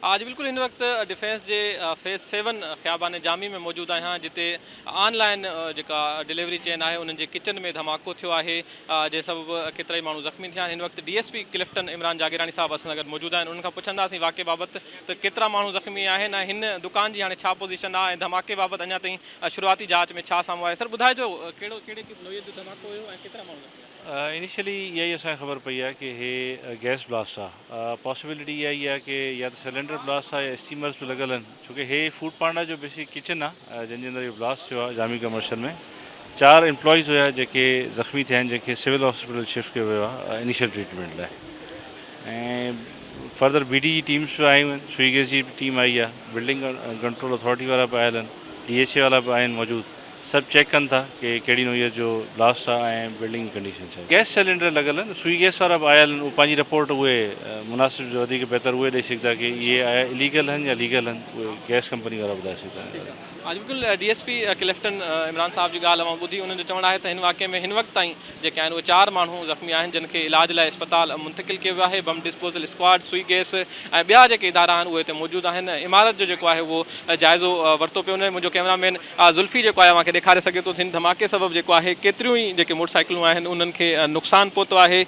آج بلڪل هن وقت ڊفينس جي فيز سيون خيابان جامي ۾ موجود آهيان جتي آن لائن جيڪا ڊليوري چين آهي انهن جي ڪچن ۾ ڌماڪو ٿيو آهي جنهن سبب ڪيترائي ماڻهو زخمي ٿيا آهن هن وقت D S P Clifton Imran Jagirani صاحب اسان سان گڏ موجود آهن انهن کان پڇنداسين واقعي بابت ته ڪيترا ماڻهو زخمي آهن ۽ هن دڪان جي هاڻي ڇا پوزيشن آهي ۽ ڌماڪي بابت اڃا تائين شروعاتي جاچ ۾ ڇا سامهون آيو سر ٻڌائجو ڪهڙو ڪهڙي نوعيت جو ڌماڪو هيو ۽ ڪيترا ماڻهو زخمي آهن. انيشلي اها ئي اسان کي خبر پئي آهي ڪي هي گئس بلاسٽ آهي پاسيبلٽي اها ئي آهي ڪي يا ته سلينڊر بلاسٽ آهي يا اسٽيمرز به لڳل آهن ڇو ڪي هي فوڊ پانڊا جو بيسڪ ڪچن آهي جنهن جي اندر اهو بلاسٽ ٿيو آهي جامي ڪمرشل ۾ چار امپلائيز هيا جيڪي زخمي ٿيا آهن جنهن کي سول هاسپيٽل شفٽ ڪيو ويو آهي انيشل ٽريٽمينٽ لاء ۽ فردر بي ڊي جي ٽيمز به آيون آهن سوئي گئس جي به ٽيم آئي آهي بلڊنگ ڪنٽرول اٿارٽي وارا به آيل آهن ڊي ايڇ اي وارا به آهن موجود سڀ چيڪ ڪن ٿا ڪي ڪهڙي نوعيت جو بلاسٽ آ ۽ بلڊنگ جي ڪنڊيشن ڇا آهي. گئس سلينڊر لڳل آهن سوئي گئس وارا به آيل آهن اهي پنهنجي رپورٽ اهي مناسب وڌيڪ بهتر اهي ڏئي سگهندا ڪي اهي آيا اليگل آهن يا ليگل آهن اهي گئس ڪمپني وارا ٻڌائي سگهندا آهن. ها جي بلڪل D S P Clifton Imran صاحب جي ڳالهه اوهان ٻڌي انهن جو چوڻ آهي ته هن واقعي ۾ هن وقت تائين جيڪي آهن اهي چار ماڻهو زخمي آهن جن کي علاج لاء اسپتال منتقل ڪيو ويو آهي بم ڊسپوزل اسڪواڊ سوئي گئس ۽ ٻيا جيڪي ادارا آهن اهي هتي موجود آهن عمارت جو جيڪو آهي اهو جائزو ورتو پيو وڃي منهنجو ڪئميرا مين زلفي جيڪو آهي اوهان کي ڏيکاري سگهي ٿو هن ڌماڪي سبب جيڪو آهي ڪيتريون ئي جيڪي موٽر سائيڪلون آهن انهن کي نقصان پهتو آهي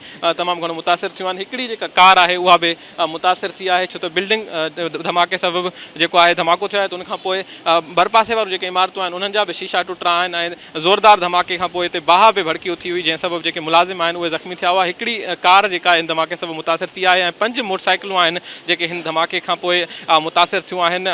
تمام گهڻو متاثر ٿيون آهن هڪڙي جيڪا ڪار آهي اها به متاثر ٿي آهي ڇو ته بلڊنگ ڌماڪي سبب جيڪو آهي ڌماڪو ٿيو آهي ته ان کان پوء ڀرپاسي واريون جيڪي عمارتون آهن انهن جا به شيشا ٽٽا آهن ۽ زوردار ڌماڪي کان پوء هتي باهه به ڀڙڪي اٿي هئي جنهن سبب جيڪي ملازم آهن اهي زخمي ٿيا هئا هڪڙي ڪار جيڪا هن ڌماڪي سبب متاثر ٿي آهي ۽ پنج موٽر سائيڪلون آهن جيڪي هن ڌماڪي کان پوء متاثر ٿيون آهن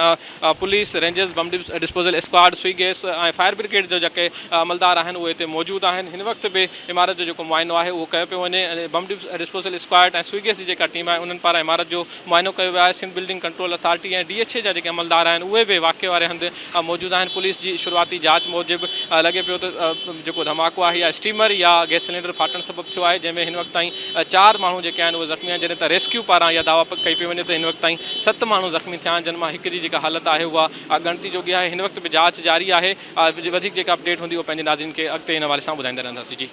police, rangers, bomb disposal squad, Sui gas ۽ fire brigade جو جيڪي عملدار آهن اهي هتي موجود آهن هن وقت به عمارت جو جيڪو معائنو آهي اهو ڪيو پيو وڃي ۽ بم ڊسپوزل اسڪواڊ ۽ سوئي گيس جي جيڪا ٽيم آهي انهن پاران عمارت جو معائنو ڪيو ويو آهي Sindh building control authority ۽ D H A جا جيڪي عملدار آهن اهي به واقعي واري هنڌ موجود آهن پوليس جي شروعاتي جاچ موجب لڳي پيو ته جيڪو ڌماڪو آهي يا اسٽيمر يا گيس سلينڊر ڦاٽڻ سبب ٿيو آهي جنهن ۾ هن وقت تائين چار ماڻهو جيڪي آهن اهي زخمي آهن جڏهن ته ريسڪيو پاران اها دعويٰ ڪئي پئي وڃي ته هن وقت تائين ست ماڻهو زخمي ٿيا آهن جن مان هڪ جي جيڪا حالت آهي اها ڳڻتي جوڳي آهي هن وقت به جاچ جاري آهي وڌيڪ جيڪا اپڊيٽ هوندي اهو پنهنجي ناظرين کي اڳتي ان حوالي سان ٻڌائيندا رهنداسين جي.